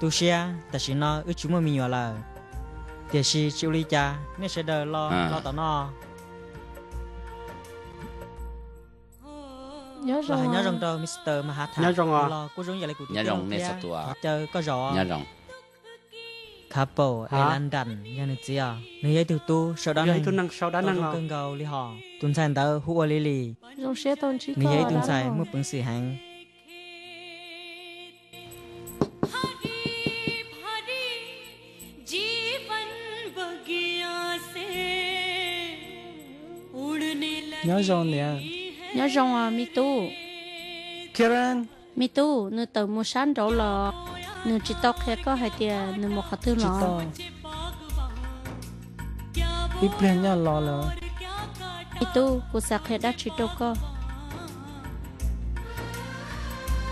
Tu siab, tam sim no wb tsis muaj me nyuam lawm. Tiam sis tsis ua li cas, nej sawv daws los, los tom no. Los hais nyob zoo rau Mister Mahatha. Nyob zoo os. Los kuj zoo ib yam li kuv tus tij laug thiab, thov caw koj zaum. Nyob zoo. Khapaum Elandas yog nws txiv os. Nws yog ib tug tub sau dab neeg, tau zoo kawg nkaus li hos. Tus ntxhais ntawd hu ua Lily. Nws yog ib tug ntxhais muaj peev xwm heev. Nyob zoo niam. Nyob zoo os me tub. Kiran. Me tub, nws tawm mus sab nraud los, nws tsis tau qhia koj hais tias nws mus qhov twg los? Ib pliag nyaj los lawm. Me tub, kuv xav qhia dab tsi rau koj.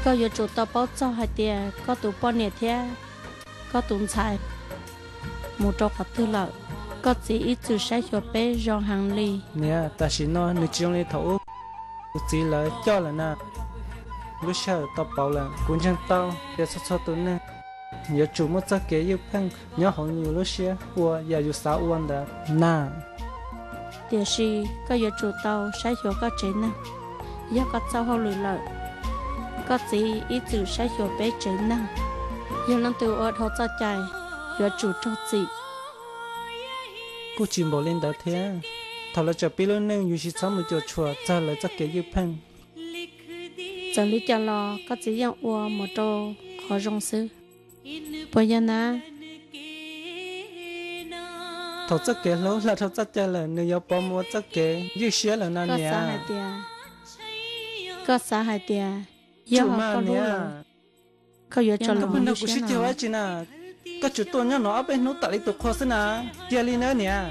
Koj yuav tsum tau paub txog hais tias koj tus poj niam thiab koj tus ntxhais mus rau qhov twg lawm. Koj txiv ib txwm saib xyuas peb zoo heev li. Niam, tam sim no nws tsis zoo li thaum ub. Kuv txiv lawv coj lawm na. Lub sij hawm tau pauv lawm, kuv ntseeg tau tias txhua txhua tus neeg yuav tsum muaj txoj kev ywj pheej nyob hauv yus lub siab ua yam yus xav ua ntawd na. Tiam sis koj yuav tsum tau saib xyuas koj tsev neeg. Yog koj txoj hauj lwm lawm, koj txiv ib txwm saib xyuas peb tsev neeg. Yog leej twg ua dhau txoj cai, yuav tsum raug txim. Kuj tsis npaum li ntawd thiab, thaum lawv tseem pib lub neej yus tsis txhob mus cuam tshuam txog lawv txoj kev ywj pheej. Txawm li cas los koj txiv yeej ua mus rau qhov zoo xwb, puas yog na? Thaum txoj kev hlub hla dhau txoj cai lawm, nws yuav pov mus ua txoj kev ywj siab lawm na niam. Koj xav hais tias, koj yuav tso lus no kuv sib ceg ua dab tsi na? Koj tsuas tuaj nyob no ob peb hnub tam li tus qhua xwb na, cia li na niam.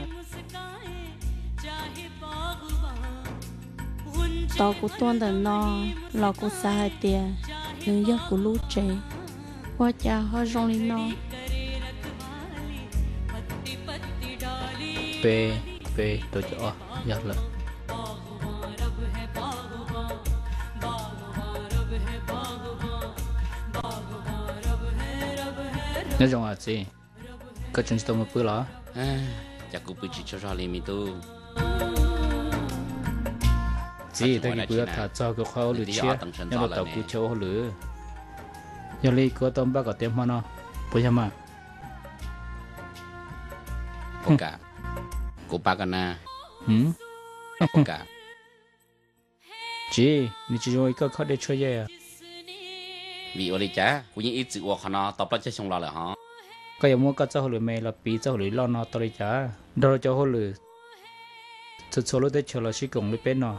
Tau kuv tuaj ntawm no los kuv xav hais tias nws yog kuv lub tsev, ua cas ho zoo li no? Peb, peb rau cov ob yog lawm. Nyob zoo txiv, koj tseem tsis tau mus pw los? Cas kuv pw tsis tsaug zog li me tub. Txiv, tag kis kuv yuav tham txog kuv qhov hauj lwm tshiab nyob rau tom kuv chaw ua hauj lwm. Yog li kuv yuav tau npaj kom tiav hmo no, puas yog mas? Kuv pab koj na. Tsis, nws tsis zoo li koj khob dej tshuaj yej. Vim ua li cas kuv yeej ib txwm ua qhov no tau plaub caug xyoo los lawm hos. Koj yuav muab koj txoj hauj lwm me los piv txoj hauj lwm loj no tau li cas? Nrog rau cov hauj lwm txhua txhua lub teb chaws los sib koom li peb no.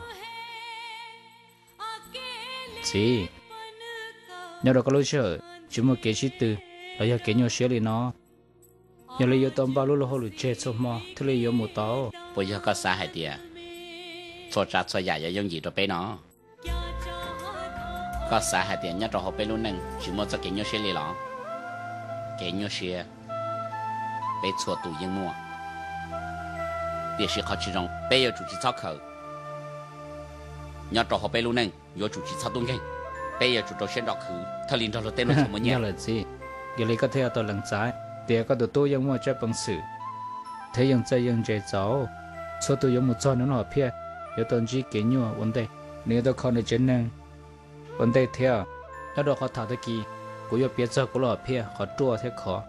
Txiv, nyob rau koj lub sij hawm tsis muaj kev sib tw los yog kev nyuaj siab li no, yog li yuav tau npaj lub luag hauj lwm tseg txhua hmo thiaj li yuav mus tau. Puas yog koj xav hais tias txhua tsav txhua yam yuav yooj yim rau peb no? Koj xav hais tias nyob rau hauv peb lub neej tsis muaj txoj kev nyuaj siab li los? Kev nyuaj siab peb txhua tus yeej muaj, tiam sis qhov tsis zoo peb yuav tsum tsis txhob khaws. Nyob rau hauv peb lub neej yuav tsum tsis txhob tub nkeeg, peb yuav tsum rau siab nrog khwv thiaj li nrog luag tej mloog txog muaj nyiaj. Yog lawm txiv, yog li koj thiaj yuav tau lees txais tias koj tus tub yeej muaj tsab peev xwm thiab yeej txawj yeej ntse txaus. Txhua tus yuav mus txog nws lub hom phiaj yuav tau ntsib kev nyuaj ua ntej, nws yuav tau kho nws tsev neeg ua ntej thiab. Nyob rau qhov tham tag kis kuv yuav piav txog kuv lub hom phiaj qhov ruaj thiab khov,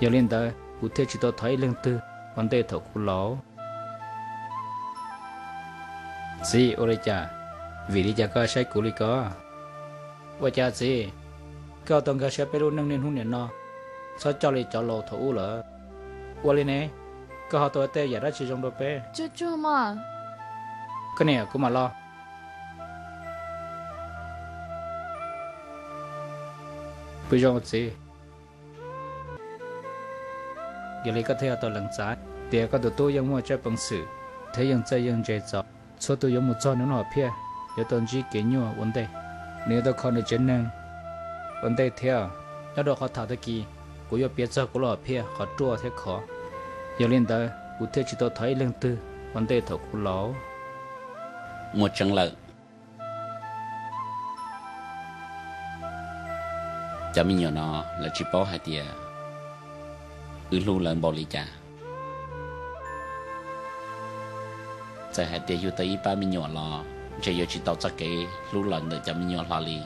yog li ntawd kuv thiaj tsis tau thov ib leeg twg ua ntej thaum kuv laus. Txiv, ua li cas? Vim li cas koj saib kuv li ko? Ua cas txiv, koj tau nkag siab peb lub neej niaj hnub nim no, txhob coj li cov laus thaum ub lawm? Ua li ne, koj ho tau tej yam dab tsi zoo rau peb? Koj niam, kuv mam los. Pw zoo txiv. Yog li koj thiaj yuav tau lees txais tias koj tus tub yeej muaj tsab peev xwm thiab yeej txawj yeej ntse txaus. Txhua tus yuav mus txog nws lub hom phiaj yuav tau ntsib kev nyuaj ua ntej, nws yuav tau kho nws tsev neeg ua ntej thiab. Nyob rau qhov tham tag kis kuv yuav piav txog kuv lub hom phiaj qhov ruaj thiab khov, yog li ntawd kuv thiaj tsis tau thov ib leeg twg ua ntej thaum kuv laus. Muaj tseeb lawm. Cov me nyuam no lawv tsis paub hais tias wb hlub lawv npaum li cas. Txawm hais tias yug tau ib pab me nyuam los ntshe yuav tsis tau txoj kev hlub los ntawm cov me nyuam hlo li.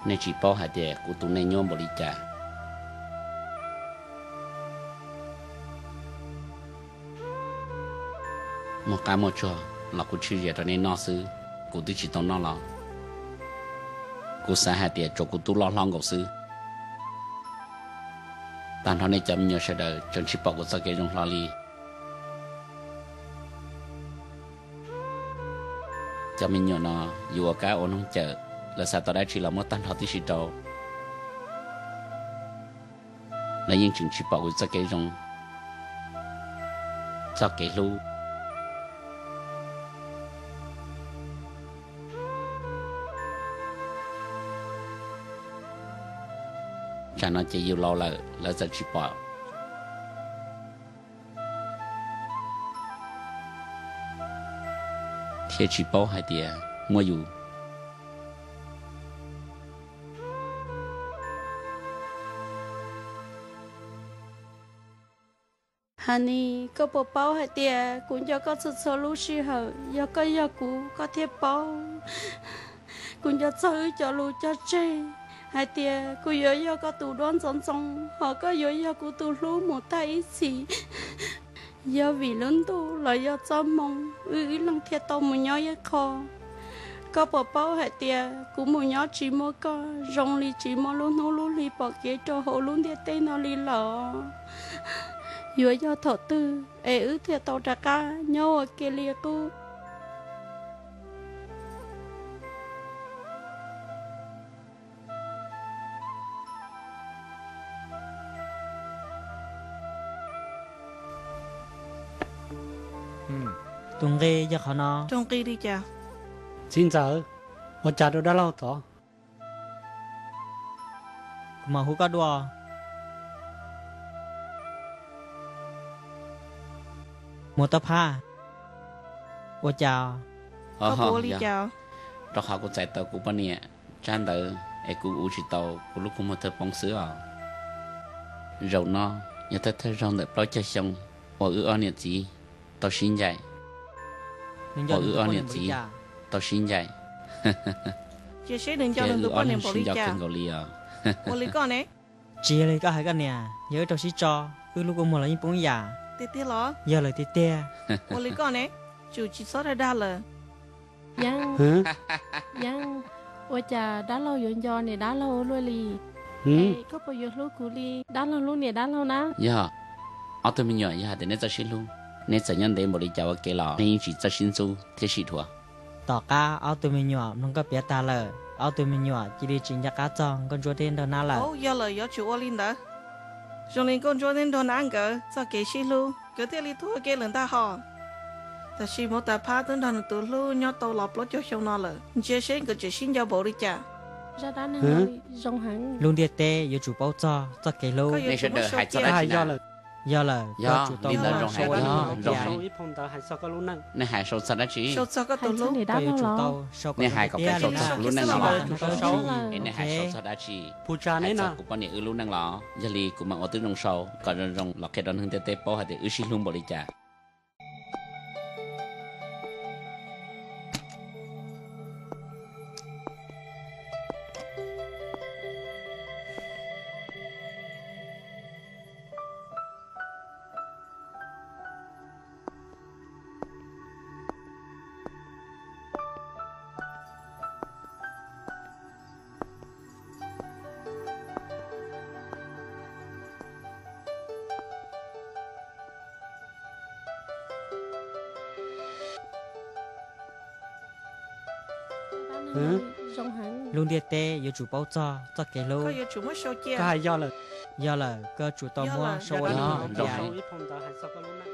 Nej tsis paub hais tias kuv tu nej nyuaj npaum li cas. Muaj qab muaj tsuag los kuv tswj zias rau nej noj xwb, kuv twb tsis tau noj los. Kuv xav hais tias tsuas kuv tub loj hlob nkaus xwb. Tag nrho nej cov me nyuam sawv daws tseem tsis pom kuv txoj kev zoo hlo li. Cov me nyuam no yuav ua kab ua noog cawm, lawv xav tau dab tsi los muab tag nrho tib si rau. Lawv yeej tseem tsis pom kuv txoj kev zoo, txoj kev hlub. Tsam no ces yus laus lawm lawv txawm tsis pom thiab tsis paub hais tias muaj yus. Hanis, koj puas paub hais tias kuv nco koj txhua txhua lub sij hawm? Yog koj yog kuv koj thiaj paub. Kuv nco txog wb cov lus cog tseg hais tias kuv yuav yog koj tus duab ntxoov ntxoo, hos koj yuav yog kuv tus hlub mus tag ib txhis. Yog vim lub ntuj los yog txoj hmoo, wb ib leeg thiaj tau mus nyob ib qho. Koj puas paub hais tias kuv mus nyob tsis muaj koj zoo li tsis muaj lub hnub lub hli pom kev rau hauv lub ntiaj teb no li los? Yuav yog thaum twg es wb thiaj tau rov qab nyob ua ke li qub? Tus nqi yog qhov no. Raug nqi li cas? Txiv ntxawm, ua cas rau dab laug tod? Kuv mam hu koj dua. Muam Toj Phab, ua cas? Ua li cas? Rau qhov kuv txais tau kuv poj niam tsab ntawv es kuv ua tsis tau, kuv lub kua muag thawj poob xwb os. Zaum no yog thawj thawj zaug ntawm plaub caug xyoo uas wb ob niam txiv tau sib ncaim, uas wb ob niam txiv tau sib ncaim. Ces wb ob leeg sib nco kawg nkaus li os. Ua li koj ne? Tsis yog li koj hais koj niam, yog wb rau sib tso, wb lub kua muag los yeej poob ib yam. Tiag tiag los? Yog lawm tiag tiag. Ua li koj ne? Tsum tsis txhob dag dag lawm. Yeeb, Yeeb, ua cas dab laug yuav nco niam dab laug ua luaj li? Es koj puas yuav hlub kuv li dab laug hlub niam dab laug na? Yog, ob tug me nyuam, yog hais tias neb txawj sib hlub, neb txawm nyob ntev npaum li cas ua ke los neb yeej tsis txawj sib ntxub thiab sib dhuav. Tom qab ob tug me nyuam mloog koj piav tag lawm, ob tug me nyuam cia li tsis nco qab txog nkauj ntsuab thiab nraug nab lawm. Yog lawm, yuav tsum ua li ntawd. Zoo li nkauj ntsuab thiab nraug nab nkawd txoj kev sib hlub nkawd thiaj li tuag ua ke lawm ntag hos. Tab sis Muam Toj Phab twb nrog nws tus hlub nyob tau los plaub caug xyoo no lawm, ntsia seb nkawd tseem sib nco npaum li cas. Lub ntiaj teb yuav tsum paub txog txoj kev hlub. Nej sawv daws hais txog dab tsi na? Yog lawm, koj tsum tau muab sau ua ib phau ntawv hais txog koj lub neej. Nej hais sau txog dab tsi? Sau txog koj tus hlub. Koj yuav tsum tau sau kom zoo tiag tiag li na. Es nej hais sau txog dab tsi? Hais txog kuv poj niam wb lub neej los? Yog li kuv mam ua tib zoo sau kom zoo zoo los qhia rau neeg ntiaj teb paub hais tias wb sib hlub npaum li cas. Lub ntiaj teb yuav tsum paub txog txoj kev hlub. Koj hais yog lawm. Yog lawm, koj tsum tau muab sau ua ib phau ntawv hais txog koj lub neej.